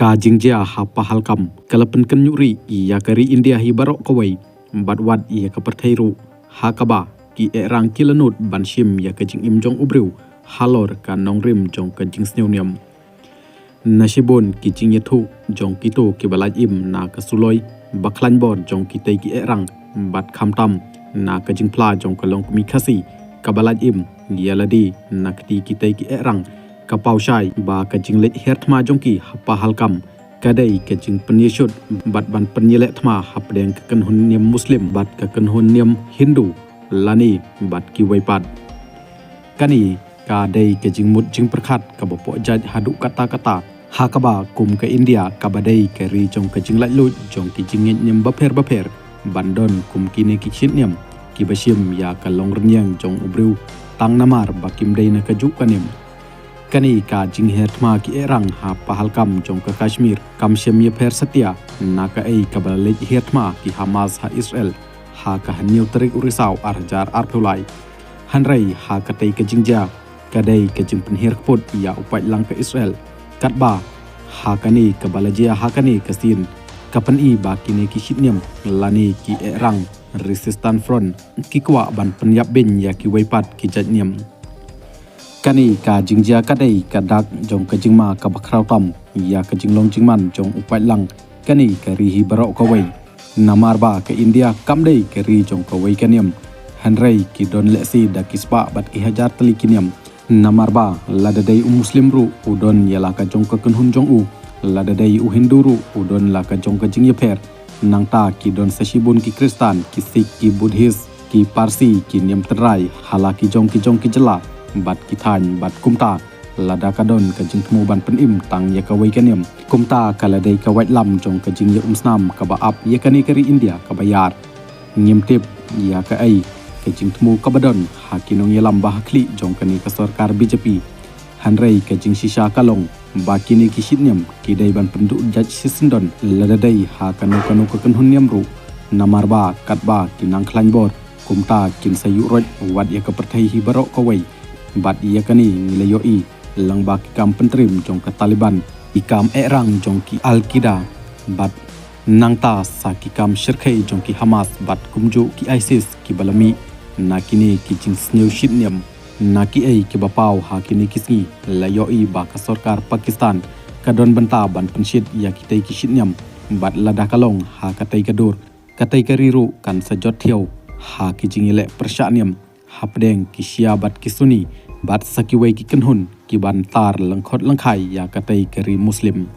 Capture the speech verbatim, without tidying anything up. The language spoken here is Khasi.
Ka jingjia ha Pahalgam ka la pynkynriah ïa ka ri India hi baroh kawei bad wat ïa ka pyrthei ruh, ha kaba ki ehrang ki la nud ban shim ïa ka jingim jong u briew halor ka nongrim jong ka jingsngewniam. Na shibun ki jingïathuh jong kito kiba lait im na ka suloi bakhlaiñ bor jong kitei ki ehrang bad khamtam na ka jingphla jong ka longkmie Khasi kaba lait im ïa lade na kti kitei ki ehrang, ka paw shai ba ka jingleit hiar thma jong ki ha Pahalgam ka dei ka jingpynïashut bad ban pynïaleh thma hapdeng ka kynhun niam Muslim bad ka kynhun niam Hindu lane bad kiwei pat. Kane ka dei ka jingmut jingpyrkhat kaba pohjait haduh katta katta, ha kaba kum ka India kaba dei ka ri jong ka jinglaitluid jong ki jingngeit niam bapher bapher, ban don kum kine ki shit niam kiba shim ïa ka longrynïeng jong u briew tang namar ba kim dei na kajuh ka niam. Kane ka jinghiar thma ki ehrang ha Pahalgam jong ka Kashmir kam shym ïapher satia na kaei kaba la leit hiar thma ki Hamas ha Israel ha ka hynñiew tarik u Risaw ar hajar arphew lai. Hynrei ha katei ka jingjia ka dei ka jingpynhiar kput ïa u paidlang ka Israel, katba ha kane kaba la jia ha kane ka sien ka pyni ba kine ki shit niam lane ki ehrang Resistance Front ki kwah ban pynïap beiñ ïa kiwei pat ki jait niam. Kane ka jingjia ka dei ka dak jong ka jingma kaba khraw tam ïa ka jinglong jingman jong u paidlang kane ka ri hi baroh kawei. Namar ba ka India kam dei ka ri jong kawei ka niam, hynrei ki don lehse da ki spah bad ki hajar tylli ki niam. Namar ba lada dei u Muslim ruh u don ïa la ka jong ka kynhun jong u, lada dei u Hindu ruh u don la ka jong ka jingïapher. Nangta ki don sa shibun ki Khristan, ki Sikh, ki Buddhist, ki Parsi, ki niam tynrai ha la ki jong ki jong ki jylla bad ki thaiñ bad kumta. Lada ka don ka jingthmu ban pynim tang ïa kawei ka niam, kumta ka la dei ka waitlam jong ka jingïaumsnam kaba ap ïa kane ka ri India kaba ïar. Ngim tip ïa kaei ka jingthmu kaba don ha ki nongïalam ba ha khlieh jong kane ka sorkar B J P. Hynrei ka jingshisha ka long ba kine ki shit niam ki dei ban pynduh jait shisyndon lada dei ha kano kano ka kynhun niam ruh. Namar ba katba ki nang khlaiñ bor, kumta kin sa ïuh roit wat ïa ka pyrthei hi baroh kawei. Bad ïa kane ngi la ïohi lyngba ki kam pyntriem jong ka Taliban, ki kam ehrang jong ki Al-Qaeda, bad nangta sa ki kam shyrkhei jong ki Hamas bad kumjuh ki ISIS kiba la mih na kine ki jingsniew shit niam. Na kiei kiba paw ha kine ki sngi la ïohi ba ka sorkar Pakistan ka don bynta ban pynshit ïa kitei ki shit niam, bad lada ka long ha katei ka dur, katei ka ri ruh kan sa jot thiaw ha ki jingïaleh pyrshah niam hapdeng ki Shia bad ki Sunni bad sa kiwei ki kynhun kiban tar lyngkhot lyngkhai ïa katei ka ri Muslim.